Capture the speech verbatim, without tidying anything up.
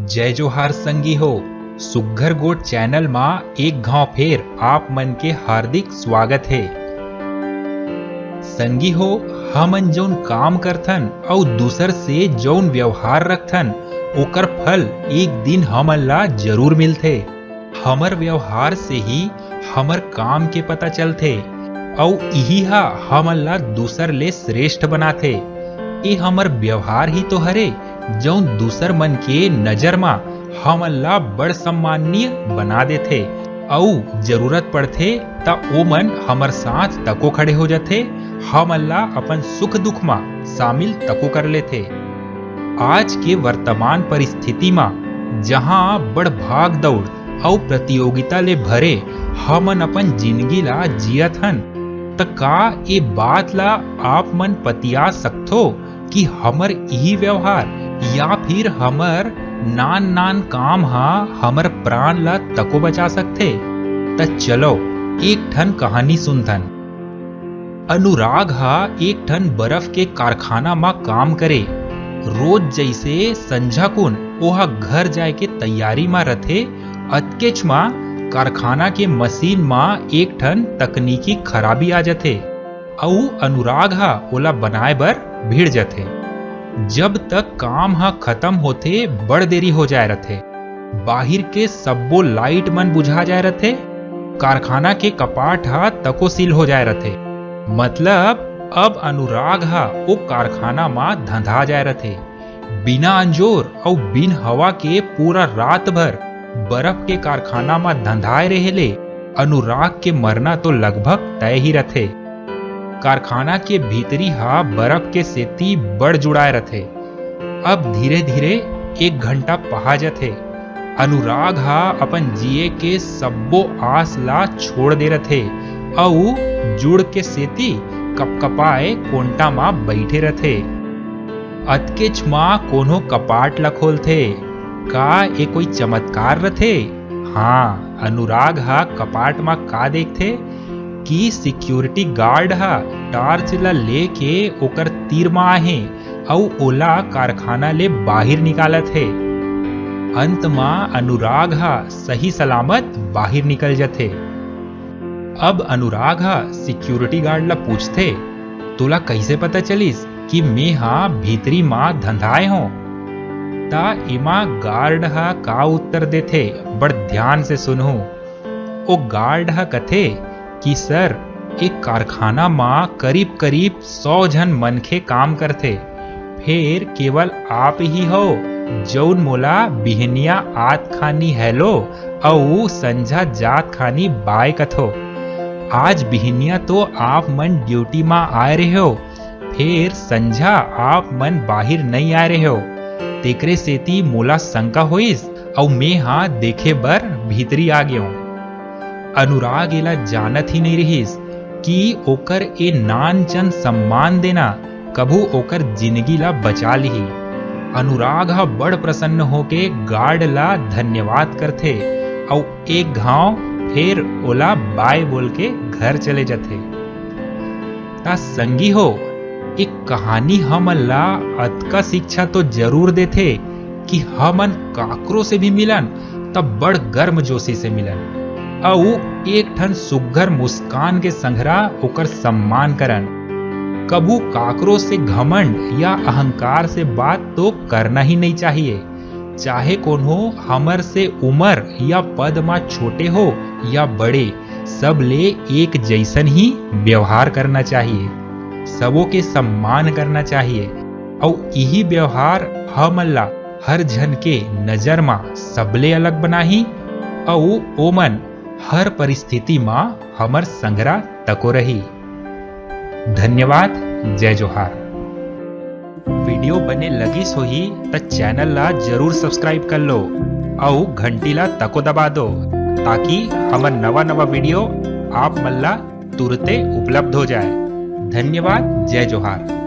जय जोहार संगी हो, सुग्घर गोठ चैनल मा एक घांव फेर आप मन के हार्दिक स्वागत हे। संगी हो, हमन जौन काम करथन अउ दूसर से जौन व्यवहार रखथन, ओकर फल एक दिन हमन ला जरूर मिलथे। हमर व्यवहार से ही हमर काम के पता चलथे, अउ इही हा हमन ला दूसर ले श्रेष्ठ बनाथे। ए हमर व्यवहार ही तो हरे, जौन दूसर मन के नजर मा हमन ला बड़ सम्माननीय बना देथे, अउ जरूरत पड़थे त ओमन हमर साथ तको खड़े हो जथे, हमन ला अपन सुख दुख मा शामिल तको कर लेथे। आज के वर्तमान परिस्थिति मा जहां बड़ भाग दौड़ अउ प्रतियोगिता ले भरे हमन अपन जिंदगी ला जियत हन, त का ए बात ला आप मन पतिया सकथो कि हमर इही व्यवहार या फिर हमर नान नान काम हा हमर प्राण ला तको बचा सकथे? त चलो, एक ठन कहानी सुनथन। अनुराग हा एक ठन बर्फ के कारखाना मा काम करे। रोज जइसे संझा कुन ओहा घर जाए के तैयारी मा रथे, अतकेच मा कारखाना के मशीन मा एक ठन तकनीकी खराबी आ जथे, अउ अनुराग हा ओला बनाए बर भिड़ जथे। जब तक काम हा खत्म होथे, बड़ देरी हो जाए रथे। बाहिर के सब्बो लाइट मन बुझा जाए रथे। कारखाना के कपाट हा तको सील हो जाए रथे। मतलब, अब अनुराग हा ओ कारखाना मा धंधा जाए रथे। बिना अंजोर अउ बिन हवा के पूरा रात भर बर्फ के कारखाना मा धंधाए रहे ले अनुराग के मरना तो लगभग तय ही रथे। कारखाना के भीतरी हा बर्फ के सेती बड़ जुड़ाए रथे। अब धीरे-धीरे एक घंटा पहा जथे। अनुराग हा अपन जिए के सब्बो आस ला छोड़ दे रथे अउ जुड़ के सेती कपकपाए कोंटा मा बइठे रथे। अतकेच मा कोनो कपाट ला खोलथे। का ए कोई चमत्कार रथे? हाँ, अनुराग हा कपाट मा का देखथे कि सिक्योरिटी गार्ड हा टार्च ला लेके ओकर तीर मा आहे अउ ओला कारखाना ले बाहिर निकालत हे। अंत मा अनुराग हा सही सलामत बाहिर निकल जथे। अब अनुराग हा सिक्योरिटी गार्ड ला पूछथे, "तोला कइसे पता चलिस कि मेंहा भीतरी मा धंधाए हों?" त एमा गार्ड हा का उत्तर देथे, बड़ ध्यान से सुनहू। ओ गार्ड हा कथे कि "सर, एक कारखाना मा करीब-करीब सौ झन मनखे काम करथे, फेर केवल आप ही हो, जउन मोला बिहनिया आत खानी हेलो अउ संझा जात खानी बाय कथो। आज बिहनिया तो आप मन ड्यूटी मा आए रहे हो, फेर संझा आप मन बाहिर नइ आए रहे हो, तेकरे सेती मोला शंका होइस अउ मेंहा देखे बर भीतरी आ गेंव।" अनुराग एला जानत ही नइ रिहिस कि ओकर ए नानचन सम्मान देना कभू ओकर जिनगी ला बचा लिही। अनुराग ह बड़ प्रसन्न होके गार्ड ला धन्यवाद करथे अउ एक घांव फेर ओला बाय बोल के घर चले जथे। त संगी हो, एक कहानी हमन ला अतका शिक्षा तो जरूर देथे कि हमन काकरो से भी मिलन त बड़ गर्मजोशी से मिलन, अउ एक ठन सुग्घर मुस्कान के संघरा ओकर सम्मान करन। कभू काकरो से घमंड या अहंकार से बात तो करना ही नइ चाहिए, चाहे कोनो हमर से उमर या पद मा छोटे हो या बड़े, सबले एक जइसन ही व्यवहार करना चाहिए, सबो के सम्मान करना चाहिए। अउ इही व्यवहार हमन ला हर झन के नजर मा सबले अलग बनाही, अउ ओमन हर परिस्थिति मा हमर संघरा तको रही। धन्यवाद, जय जोहार। वीडियो बने लगिस होही त चैनल ला जरूर सब्सक्राइब कर लो अउ घंटी ला तको दबा दो, ताकि हमर नवा नवा वीडियो आप मन ला तुरते उपलब्ध हो जाए। धन्यवाद, जय जोहार।